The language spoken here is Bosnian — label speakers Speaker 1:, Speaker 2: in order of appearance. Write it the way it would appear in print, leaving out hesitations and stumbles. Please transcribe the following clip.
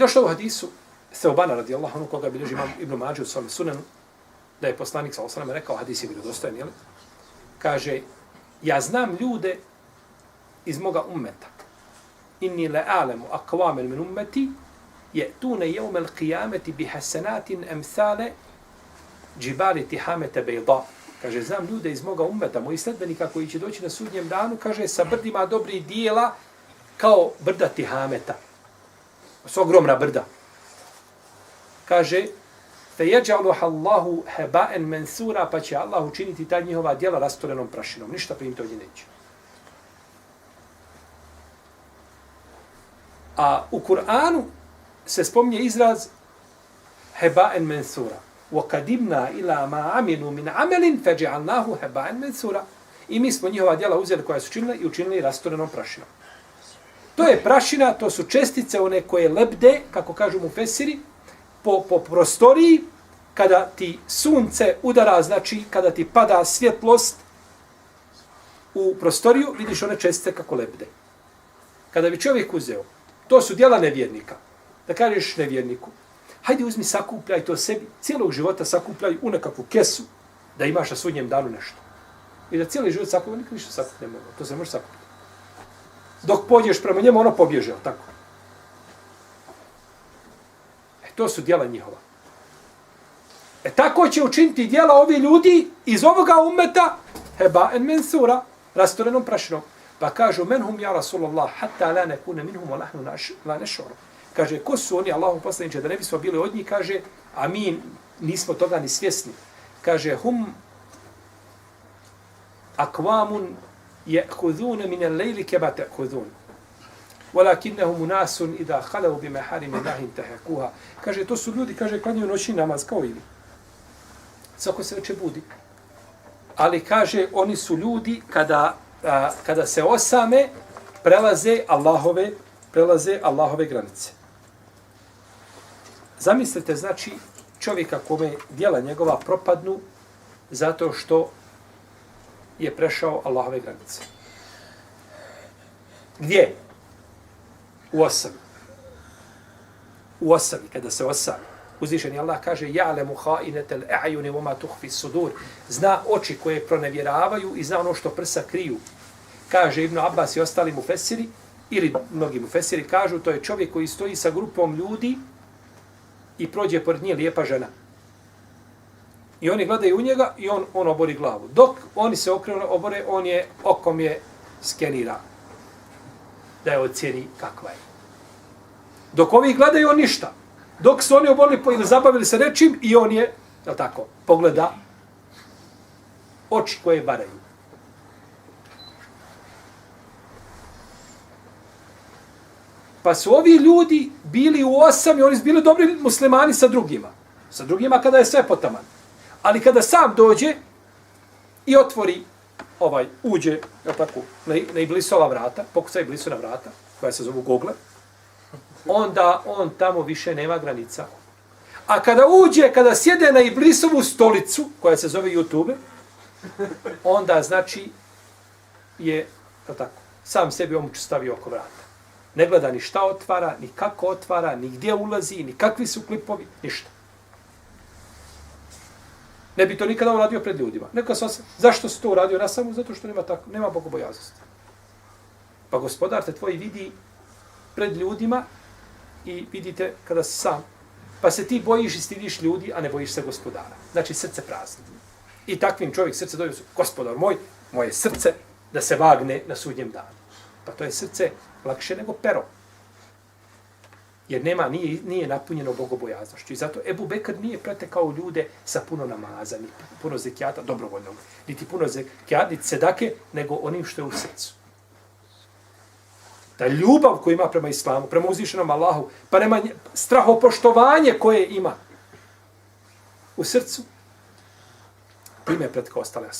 Speaker 1: došlo u hadisu Seobana radijallahu anhu, koga bilježi imam Ibn Mađe u svom sunanu, da je poslanik sallallahu alejhi ve sellem rekao, hadis je vjerodostojan, je li? Kaže, ja znam ljude iz moga ummeta. Inni la'alamu aqwaman min ummati ya'tuna yawm al-qiyamati bi hasanatin amsala džibali tihamete bejda. Kaže, znam ljude iz moga ummeta, moji sledbenika koji će doći na sudnjem danu, kaže, sa brdima dobrih dijela kao brda Tihameta. S ogromna brda. Kaže, fe jeđaluha Allahu heba'en mensura, pa će Allah učiniti ta njihova dijela rastorenom prašinom. Ništa primiti ovdje neće. A u Kur'anu se spominje izraz heba'en mensura. وَقَدِمْنَا إِلَا مَا عَمِلُوا مِنْ عَمَلٍ فَجَعَلْنَاهُ هَبَاءً مَنْثُورًا. I mi smo njihova djela uzeli koja su činili i učinili rastorenom prašinom. To je prašina, to su čestice one koje lebde, kako kažu mufesiri, po prostoriji, kada ti sunce udara, znači kada ti pada svjetlost u prostoriju, vidiš one čestice kako lebde. Kada bi čovjek uzeo, to su djela nevjernika. Da kažeš nevjerniku, hajde uzmi, sakupljaj to sebi, cijelog života sakupljaj u nekakvu kesu, da imaš na sudnjem danu nešto. I da cijeli život sakupljaj, nikad ništa sakupljaj ne mogu, to se može sakupljati. Dok pođeš prema njemu, ono pobježe, tako. To su djela njihova. Tako će učiniti djela ovi ljudi iz ovoga ummeta, heba'en mensura, rastorenom prašinom. Pa kažu, menhum ja Rasulallah, hatta la nekune minhum, wa nahnu la nešoru. Kaže, ko su oni, Allahom poslaniče, da ne bismo bili od njih, kaže, a mi nismo toga ni svjesni. Kaže, hum akvamun je'hudhune mine lejli keba te'hudhun. Walakinnehum unasun idha halavu bi meharime nahim tehekuha. Kaže, to su ljudi, kaže, klanjaju noćni namaz, kao ili. Svako se veće budi. Ali, kaže, oni su ljudi, kada se osame, prelaze Allahove granice. Zamislite, znači, čovjeka kome djela njegova propadnu zato što je prešao Allahove granice. Gdje? U osami. U osami, kada se osami. Uzvišeni Allah kaže, ja'lemu ha'inetel a'juni voma tuhfi sudur. Zna oči koje pronevjeravaju i zna ono što prsa kriju. Kaže Ibn Abbas i ostali mufesiri, ili mnogi mufesiri kažu, to je čovjek koji stoji sa grupom ljudi i prođe pored nje lijepa žena. I oni gledaju u njega i on obori glavu. Dok oni se okrenu obore, on je okom je skenira. Da je ocijeni kakva je. Dok ovi gledaju, on ništa. Dok su oni oborili ili zabavili se nečim i on je, tako, pogleda oči koje baraju. Pa su ovi ljudi bili u osam, oni su bili dobri muslimani sa drugima. Sa drugima kada je sve potaman. Ali kada sam dođe i otvori, uđe, tako, na Iblisova vrata, pokuca Iblisova vrata, koja se zovu Google, onda on tamo više nema granica. A kada uđe, kada sjede na Iblisovu stolicu, koja se zove YouTube, onda znači je, tako, sam sebi omuč stavio oko vrata. Ne gleda ni šta otvara, ni kako otvara, ni gdje ulazi, ni kakvi su klipovi, ništa. Ne bi to nikada uradio pred ljudima. Zašto se to uradio na samu? Zato što nema bogobojaznosti. Pa gospodar te tvoj vidi pred ljudima i vidite kada si sam. Pa se ti bojiš i stidiš ljudi, a ne bojiš se gospodara. Znači srce prazno. I takvim čovjek srce dođe, gospodar moj, moje srce da se vagne na sudnjem danu. Pa to je srce lakše nego pero. Jer nije napunjeno bogobojaznošću. I zato Ebu Bekr nije pretekao ljude sa puno namaza, ni puno zekijata, dobrovoljnog, niti puno zekijata, niti sedake, nego onim što je u srcu. Ta ljubav koju ima prema islamu, prema uzvišenom Allahu, pa nema strahopoštovanje koje ima u srcu, time je pretekao ostale.